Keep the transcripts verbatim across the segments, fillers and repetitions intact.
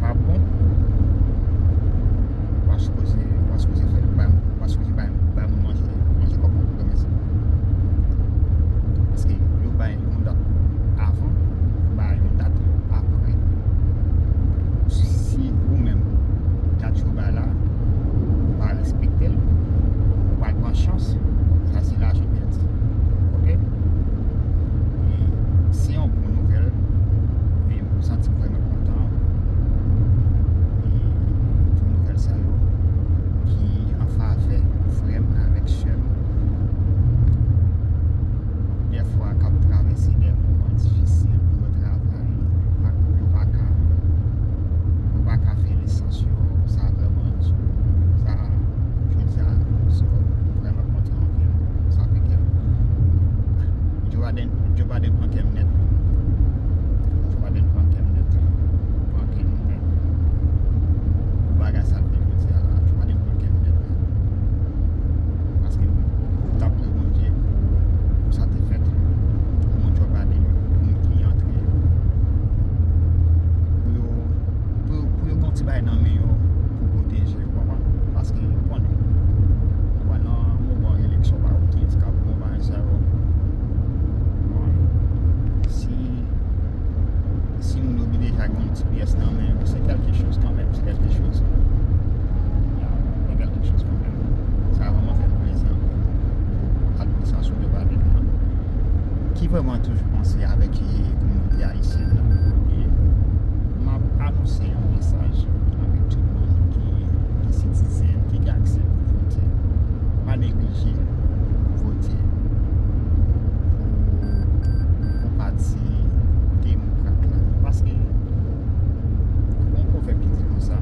pa bon, w ap sipoze, w ap sipoze fè, bay, w ap sipoze bay, bay moun manje, manje kòb ou pou renmen sa. Paske yo bay yon dat avan, yo bay yon dat apre. Si ou menm, dat yo bay la, ou pa respekte l, ou pa pran chans, sa se lajan pèdi. Oke? E se yon bon nouvèl, e m santi m vrèman kontan. E pou nouvèl sa yo ki an favè frè m avèk sè m, dèfwa k ap travèse de moman difisil pou yo travay, yo pa, yo pa ka, yo pa ka fè lisans yo, sa vrèman di, sa, jodi a, so, vrèman kontan anpil. Sa fè kè m, Joe Biden, Joe Biden pran kè m nèt. Joe Biden pran kè m nèt. Pran kè m nèt. Pou bagay sa l fè jodi a la, Joe Biden pran kè m nèt. Paske m t ap priye Bondye pou sa te fèt. Pou moun Joe Biden yo, pou moun ki antre yo. Pou yo, pou yo, pou yo gen yon ti bagay nan men yo pou pwoteje yo, w konprann? Paske yo konnen. Ou wè nan moman eleksyon pa ou kiyès k ap bon bagay sa yo. Bon, si, si moun yo gen deja gen yon ti pyès nan men yo, se kèlke choz kanmenm, se kèlke choz. Ya, se kèlke choz kanmenm. Sa vrèman fè m plezi anpil pou administrasyon Joe Biden nan, ki vrèman toujou panse avèk, e, kominote ayisyèn nan. E m ap anonse yon mesaj avèk tout moun ki, ki sitizen, ki gen aksè pou vote. Pa neglije vote pou, pou pati demokrat la. Paske yon pwovèb ki di konsa,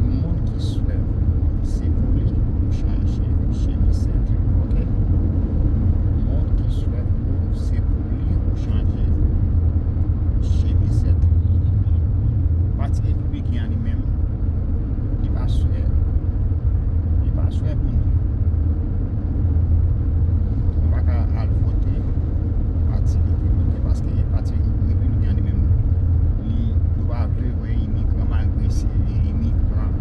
moun ki swèf se pou li ou chanje chemisèt, oke? Moun ki swèf ou, se pou li ou chanje chemisèt. Pati Repibliken an li menm, li pa swè, li pa swè pou nou. Nou pa ka al vote Pati Repibliken, paske Pati Repibliken an li menm, li, yo pa vle wè imigran, malgre se imigran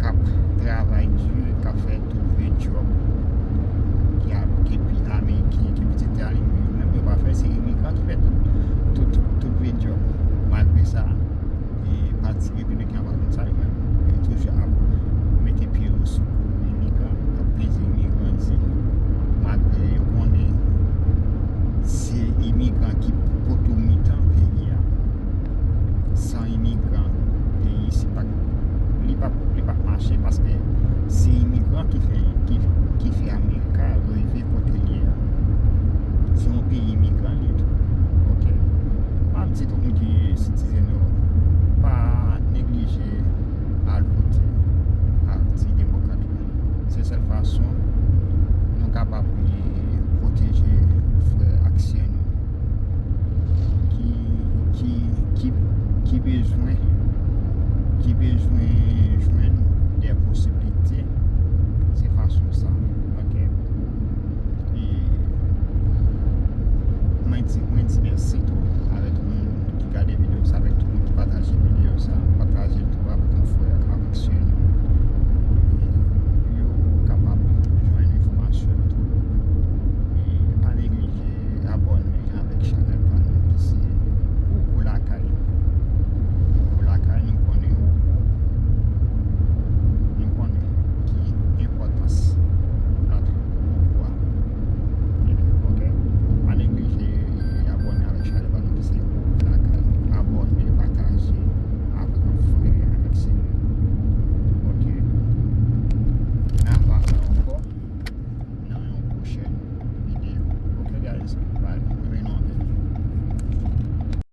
k ap travay di, k ap fè tout vye djòb ki a, ke pi Ameriken, ke pitit tè a li menm yo pa fè, se imigran ki fè tout, tout, tout vye djòb. Malgre sa, e Pati Repibliken an pa konn sa yo menm. Yo toujou ap mete pye yo sou kou imigran, ap peze imigran di, malgre yo konnen se imigran ki poto mitan peyi a. San imigran, peyi isi pa, li pa, li pa mache, paske se imigran ki fè, ki, ki fè Amerika rive kote l ye a. Se yon peyi imigran li ye tou. Oke? M ap di tout moun ki sitizen yo, pa neglije al vote Pati Demokrat la. Se sèl fason nou kapab pwoteje frè ak sè nou ki, ki, ki, ki bezwen, ki bezwen jwenn de posiblite. Se fason sa. Oke? E mwen di, mwen di mèsi tou